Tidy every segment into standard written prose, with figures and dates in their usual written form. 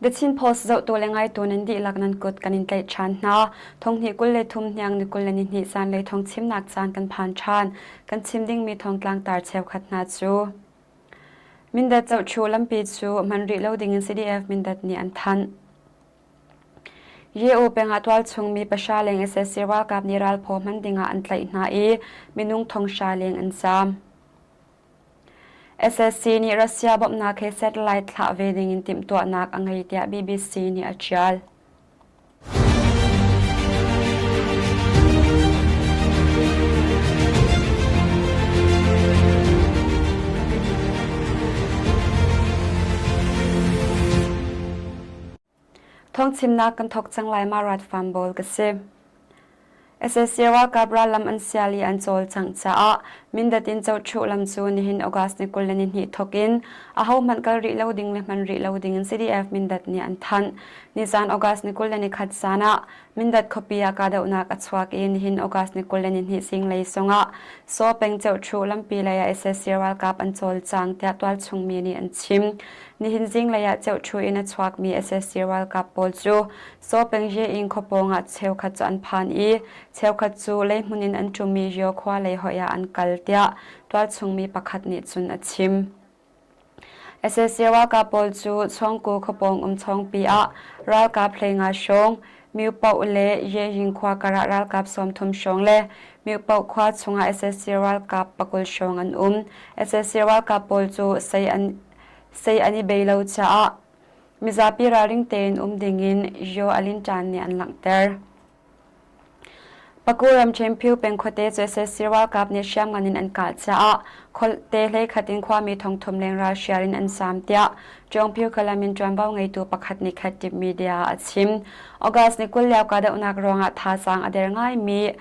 The Chin Post zohtu le ngaitu nan dihlak nan kut kan in tlaih ṭhan hna. Thonghnih 23 hniang ni 22 zanlei thong chimnak caan kan phan ṭhan. Kan chim dingmi thongtlang tar cheukhat hna cu Mindat zohchu lampi cu hman rih lo dingin CDF Mindat nih an thanh. Ye-U peng ah tualchung mi pahra leng sac ralkap nih ralphaw hman dingah an tlaih hna i minung thonghra leng an zaam. Sac nih Russia bawmhnak he satellite thlah ve dingin timhtuahnak a ngei tiah BBC nih a ṭial. Thawngchimnak kan thawk cang lai ma rat farm bawl ka si. Sac ralkap rallam an sial i an cawlcangh caah Mindat in Cohchuh lam cu nihin August ni 22 thawk in ahohmanh kal rih lo ding le hman rih lo ding in CDF Mindat nih an thanh. Nizan August ni 21 zan ah Mindat khuapi ah kahdohnak a chuak i nihin August ni 22 zinglei zongah Saw peng Cohchuh lampi lei ah sac ralkap an cawlcang tiah tualchung mi nih an chim. Nihin zinglei ah Cohchuh in a chuakmi sac ralkap pawl cu Saw peng Ye-ing khua pawngah cheukhat cu an phan i cheukhat cu leihmun in an ṭummi Ryo khua lei hoih ah an kal tiah tualchung mi pakhat nih cun a chim. Sac ralkap pawl cu Chawngku khua pawng um Chawngpi ah ralkap 15 hrawng, Myopoh le Ye-ing khua karah ralkap 30 hrawng le Myopoh khua chungah sac ralkap 20 hrawng an um. Sac ralkap pawl cu sei an sei an i bei lo caah Mizapi ralring tein um dingin Yo Alin Chan nih an langhter. Paku ramṭhen Phyu peng khuate cu sac ralkap nih hriamngan in an kah caah khuate hleikhat in khuami thongthum leng ralhrial in an zaam tiah Ṭawngphyu Kalamin ṭuanvo ngeitu pakhat nih khat media ah a chim. August ni 20 lio kahdohnak ruangah thazaang a der ngaimi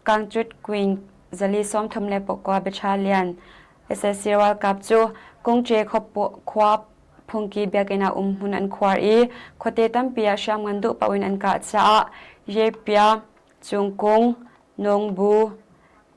Kangcut Queen 439 Battalion Sac ralkap cu Kungṭe khua phungki biakinn ah umhmun an khuar i khuate tampi ah hriamngan duh paoh in an kah caah Yepia, Cungkung, Nawngbu,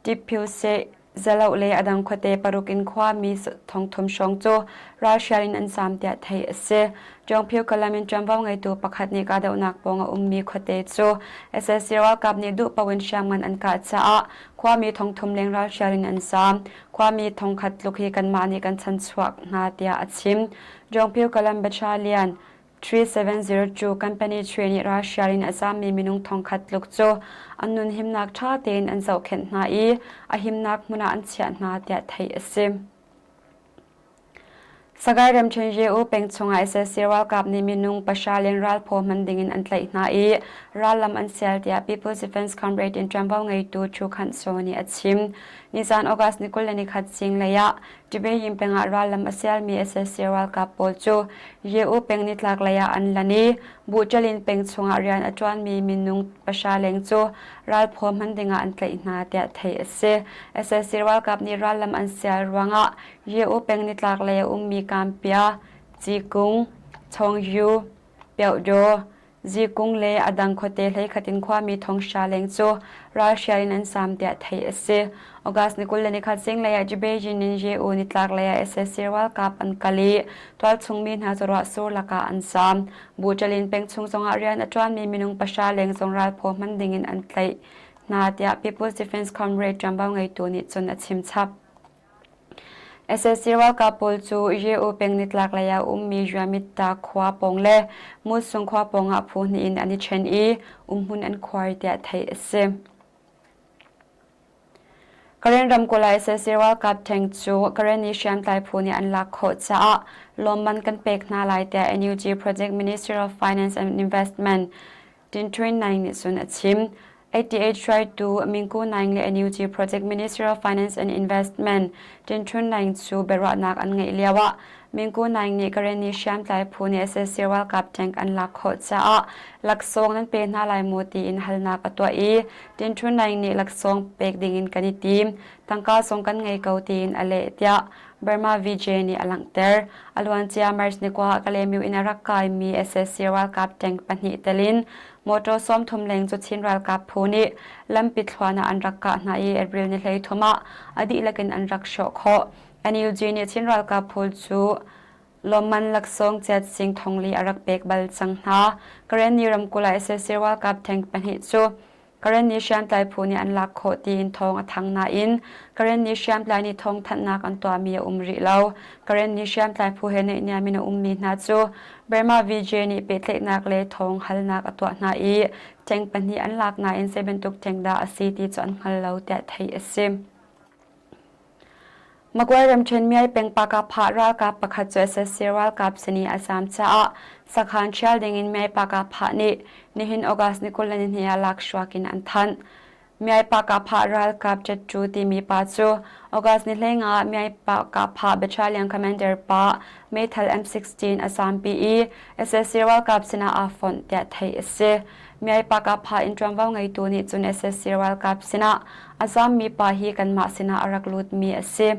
Tiphiuseh, Zaloh le a dang khuate paruk in khuami thongthum hrawng cu ralhrial in an zaam tiah theih a si. Ṭawngphio Kalam in ṭuanvo ngeitu pakhat nih kahdohnak pawng a ummi khuate cu sac ralkap nih duh paoh in hriamngan an kah caah Khuami thongthum leng ralhrial in an zaam. Khuami thongkhat tluk hi kanmah nih kan chanchuak hna tiah a chim. Jongpyu Kalam Battalion 3702 Company 3 nih ralhrial in a zaammi minung thongkhat tluk cu an nun himnak ṭha tein an zohkhenh hna i a himnak hmun ah an chiah hna tiah theih a si. Sagaing ramṭhen Ye-U peng chungah sac ralkap nih minung pahra leng ralphaw hman dingin an tlaih hna i rallam an sial tiah People's Defense Comrade in ṭuanvo ngeitu Thu Khanh Saw nih a chim. Nizan August ni 21 zinglei ah Tibeyin peng ah rallam a sialmi sac ralkap pawl cu Ye-U peng nitlaklei ah an lan i Buhṭalin peng chungah rian a ṭuanmi minung pahra leng cu ralphaw hman dingah an tlaih hna tiah theih a si. Sac ralkap nih rallam an sial ruangah Ye-U peng nitlaklei a ummi Kampia, Cikung, Chongyu, Pyohdaw, Zikung le a dang khuate hleikhat in khuami thonghra leng cu ralhrial in an zaam tiah theih a si. August ni 21 zinglei ah Beijing in Ye-U nitlaklei ah sac ralkap an kal i tualchung mi hna cu ruahsur lakah an zaam. Buṭalin peng chung zongah rian a ṭuanmi minung pahra leng zong ralphaw hman dingin an tlaih hna tiah People's Defense Comrade ṭuanvo ngeitu nih cun a chim chap. Sac ralkap pawl cu Ye-U peng nitlaklei ah ummi Yuamitta khua pawng le Musung khua pawngah phu hnih in an i ṭhen i umhmun an khuar tiah theih a si. Karen ramkulh ah sac ralkap ṭheng cu Karenni hriamtlai phu nih an lak khawh caah lawmman kan pek hna lai tiah NUG Project Ministry of Finance and Investment Tin Twin Naing nih cun a chim. 88 hruaitu Mingku Naing le NUG Project Ministry of Finance and Investment Tin Htun Naing cu biaruahnak an ngeih lioah Mingku Naing nih Karenni hriamtlai phu nih sac ralkap tank an lak khawh caah laksawng nan pe hna lai maw tiin halnak a tuah i Tin Htun Naing nih laksawng pek dingin kan i tim tangka zong kan ngei ko tiin a leh tiah Burma VJ nih a langhter. A luancia March ni kua ah Kalaymyo in a rak kaimi sac ralkap tank pahnih tel in motor 30 leng cu Chin ralkap phu nih lampi thluan ah an rak kah hna i April ni 13 ah a dihlak in an rak hrawh khawh. NUG nih Chin ralkap phu cu Lawmman laksawng chiat sing thongli a rak pek bal cang hna. Karenni ramkulh ah sac ralkap tank pahnih cu Karenni hriamtlai phu nih an lak khawh tiin thawng a thang nain Karenni hriamtlai nih thawngthanhnak an tuahmi a um rih lo. Karenni hriamtlai phu he naihniam in a ummi hna cu Burma VJ nih pehtlaihnak le thawng halnak a tuah hna i tank pahnih an lak nain zei bantuk tank dah a si ti cu an hngal lo tiah theih a si. Magway ramṭhen Myay peng Pakapha ralkap pakhat cu sac ralkap sin i a zaam caah sakhan ṭhial dingin Myay Pakapha nih nihin August ni 22 ah lakhruak in an thanh. Myay Pakapha ralkap Ṭetṭu timi pa cu August ni 15 ah Myay Pakapha Battalion Commander pa meithal M16 a zaampi i sac ralkap sinah aa fonh tiah theih a si. Myay Pakapha in ṭuanvo ngeitu nih cun sac ralkap sinah a zaammi pa hi kanmah sinah a rak lutmi a si.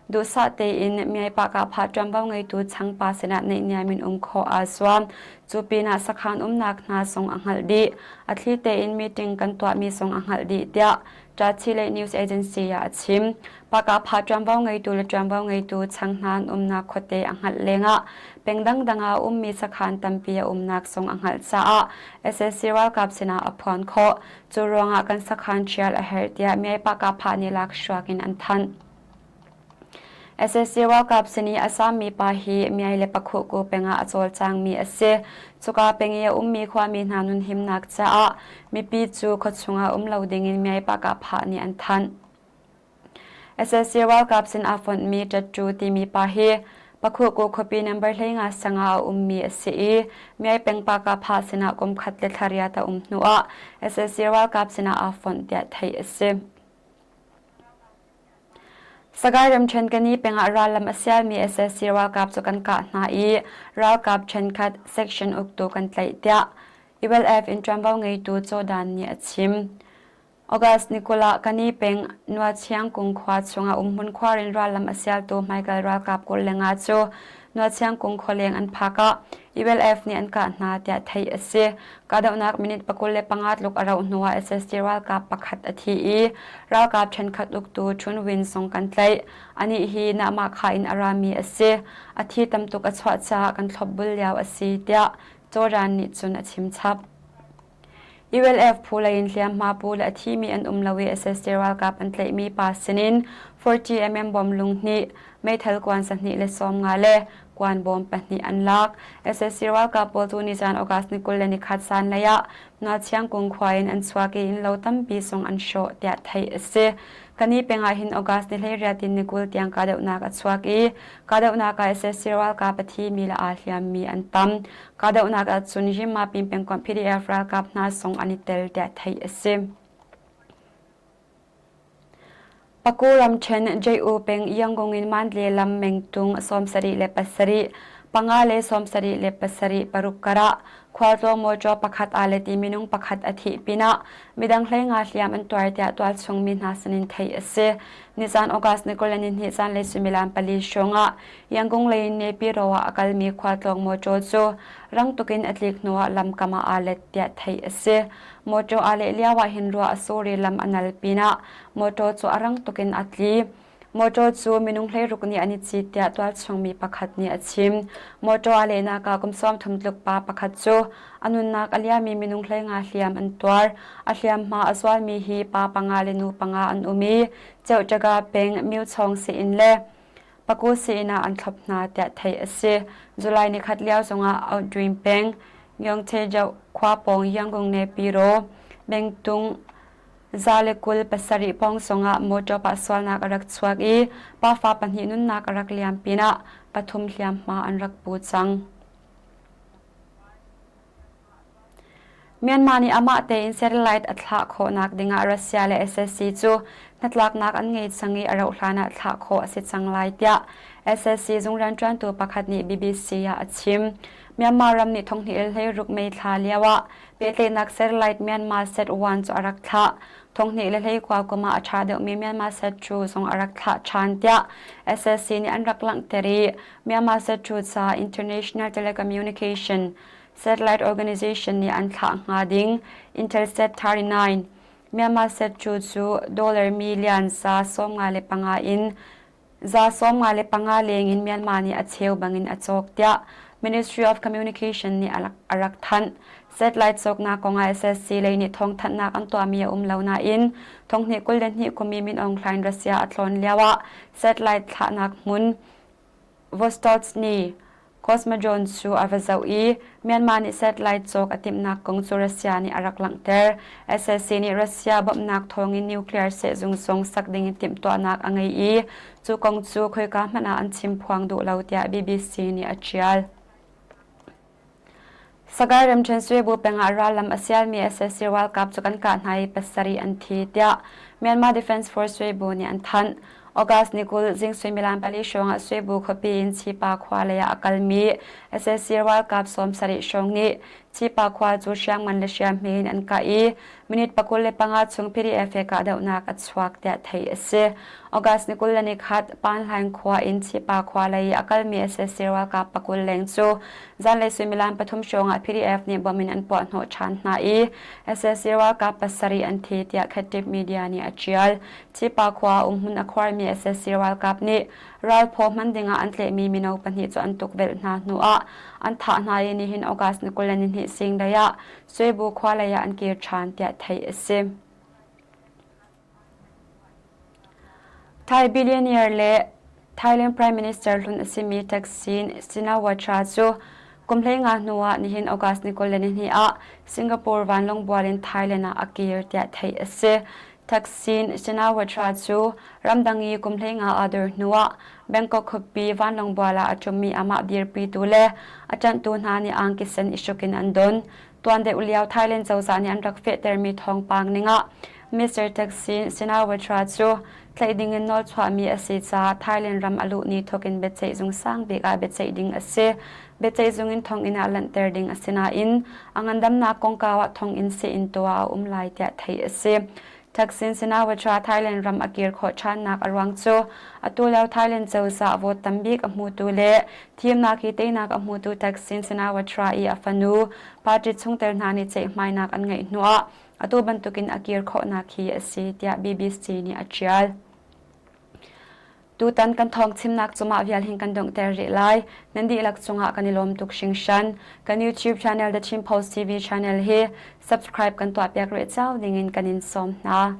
Duhsah tein Myay Pakapha ṭuanvo ngeitu changpa sinah naihniam in um khawh aa zuam. Cu pinah sakhan umnak hna zong a hngalh dih. A thli tein meeting kan tuahmi zong a hngalh dih tiah Tachileih News Agency ah a chim. Pakapha ṭuanvo ngeitu le ṭuanvo ngeitu chang hna an umnak khuate a hngalh lengah peng dangdang ah a ummi sakhan tampi a umnak zong a hngalh caah sac ralkap sinah a phuan khawh. Cu ruangah kan sakhan ṭhial a herh tiah Myay Pakapha nih lakhruak in an thanh. Sac ralkap sin i a sammi pa hi Myay le Pakhuhku peng ah a cawlcangmi a si. Cuka peng i a ummi khuami hna nunhimnak caah mipi cu khuachung ah um lo dingin Myay Pakapha nih an thanh. Sac ralkap sin aa fonhmi Ṭatṭu timi pa hi Pakhuhku khuapi number 15 sang ah a ummi a si i Myay peng Pakapha sinah kum khat le thla riat a um hnuah sac ralkap sinah aa fonh tiah theih a si. Sagaing ramṭhen Kani peng ah rallam a sialmi sac ralkap cu kan kah hna i ralkap ṭhenkhat section uktu kan tlaih tiah ULF in ṭuanvo ngeitu Chaw Dan nih a chim. August ni 20 ah Kani peng Nuachiangkung khua chungah umhmun khuar in rallam a sialtu hmaikal ralkap 25 cu Nuachiangkung khualeng an phak ah ULF nih an kah hna tiah theih a si. Kahdohnak minute 25 tluk a rauh hnuah SST ralkap pakhat a thi i ralkap ṭhenkhat uktu Chun Win zong kan tlaih. Anih hi Nahmahkha in a rami a si. A thi tam tuk a chuah caah kan thlopbul lio a si tiah Jordan nih cun a chim chap. ULF phu lei in hliamhma pu le a thimi an um lo i SSD ralkap an tlaihmi pa sinin 40mm bom lung hnih, meithal kuan sahnih le 50 le kuan bawm pahnih an lak. SSC ralkap pawl cu nizan August ni 21 zanlei ah Nalchiangkung khua in an chuak i innlo tampi zong an hrawh tiah theih a si. Kani peng ah hin August ni 18 in ni 20 tiang kahdohnak a chuak i kahdohnak ah SSC ralkap a thimi le aa hliammi an tam. Kahdohnak ahcun Yinmapin pengkomh PDF ralkap hna zong an i tel tiah theih a si. Paku ramṭhen Jay-U peng Yangon in Mandalay lam mengtung 77, panga le 77 paruk karah khualtlawng mawṭaw pakhat aa let i minung pakhat a thih pinah midang 15 hliam an tuar tiah tualchung mi hna sinin theih a si. Nizan August ni 22 zanlei suimilam pali hrawngah Yangon lei in Naypyidaw ah a kalmi khualtlawng mawṭaw cu rang tukin a tlik hnuah lamkam ah aa let tiah theih a si. Mawṭaw aa leh lio ah hin ruah a sur i lam a nal pinah mawṭaw cu a rang tukin a tli. Mawṭaw cu minung 16 nih an i cit tiah tualchung mi pakhat nih a chim. Mawṭaw aa lehnak ah kum 30 tluk pa pakhat cu a nunnak a liami minung 15 hliam an tuar. A hliamhma a zualmi hi pa panga le nu panga an um i Ceuhṭaga peng Myochawng sii-inn le Paku sii-inn ah an thlop hna tiah theih a si. July nikhat lio zongah Outdream peng Yongtaejo khua pawng Yangon Nepiro Bengtung za le 27 pawng zongah motor pah sualnak a rak chuak i pafa pahnih nunnak a rak liam pinah pathum hliamhma an rak pu cang. Myanmar nih amah tein satellite a thlah khawhnak dingah Russia le SSC cu hnatlaknak an ngei cang i a rauh hlan ah thlah khawh a si cang lai tiah SSC zung rianṭuantu pakhat nih BBC ah a chim. Myanmar ram nih thonghnih le 16 May thla lio ah pehtlaihnak satellite Myanmar Sat-1 cu a rak thlah. Thonghnih le 19 kum ah a ṭha deuhmi Myanmar Sat-2 zong a rak thlah ṭhan tiah SSC nih an rak langhter i Myanmar Sat-2 ca International Telecommunication Satellite Organization nih an thlah hnga ding Intelsat 39 Myanmar Sat-2 cu dollar million 155 in 55 leng in Myanmar nih a cheu bangin a cawk tiah Ministry of Communication nih a rak thanh. Satellite cawknak kongah SSC lei nih thawngthanhnak an tuahmi a um lo nain thonghnih 22 kum i Min Aung Hlaing Russia a tlawn lioah satellite thlahnak hmun Vostochny Cosmodrome cu a va zoh i Myanmar nih satellite cawk a timhnak kong cu Russia nih a rak langhter. SSC nih Russia bawmhnak thawngin nuclear sehzung zong sak dingin timhtuahnak a ngei i cu kong cu khoika hmanh ah an chimphuang duh lo tiah BBC nih a ṭial. Sagaing ramṭhen Suibu peng ah rallam a sialmi sac ralkap cu kan kah hna i pasarih an thi, tiah Myanmar Defense Force Suibu nih an thanh. August ni 20 zing suimilam pali hrawng ah Suibu khuapi in Chipa khua lei ah a kalmi sac ralkap 70 hrawng nih Chipa khua cu hriamngan le hriamhme in an kah i minute 25 chung PDF he kahdohnak a chuak tiah theih a si. August ni 21 Panhlaing khua in Chipa khua lei i a kalmi sac ralkap pakul leng cu zanlei suimilam pathum hrawng ah PDF nih bom in an puahhnawh ṭhan hna i sac ralkap pasarih an thi tiah Khatip media nih a ṭial. Chipa khua umhmun a khuarmi sac ralkap nih ralphaw hman dingah an tlaihmi mino pahnih cu an tukvelh hna hnuah an thah hna i nihin August ni 22 zinglei ah Suibu khua lei ah an kir ṭhan tiah theih a si. Thai billionaire le Thailand Prime Minister hlun a simi Thaksin Shinawatra cu kum 15 hnuah nihin August ni 22 ah Singapore vanlawng bual in Thailand ah a kir tiah theih a si. Thaksin Shinawatra cu ramdang i kum 15 aa dor hnuah Bangkok khuapi vanlawng bual ah a ṭummi amah dirpitu le a ṭanhtu hna nih angki sen i hruk in an don. Tuan deuh lio Thailand cozah nih an rak fehtermi thawngpang ningah Mr. Thaksin Shinawatra cu tlaih dingin nawlchuahmi a si caah Thailand ram a luh ni thawkin biaceihzung sang bik ah biaceih ding a si. Biaceihzung in thonginn ah lanhter ding a si nain a ngandamnak kongkau ah thonginn seh-inn tuah a um lai tiah theih a si. Thaksin Shinawatra Thailand ram a kir khawh ṭhannak a ruang cu atu lio Thailand cozah vote tambik a hmutu le thimnak i teinak a hmutu Thaksin Shinawatra i a fanu party chungtel hna nih ceihmainak an ngeih hnuah atu bantukin a kir khawhnak hi a si tiah BBC nih a ṭial. Tutan kan thawng chimnak cu mah vial hin kan donghter rih lai. Nan dihlak cungah kan i lawm tuk hringhran. Kan YouTube channel The Chin Post TV channel hi subscribe kan tuahpiak rih cio dingin kan in sawm hna.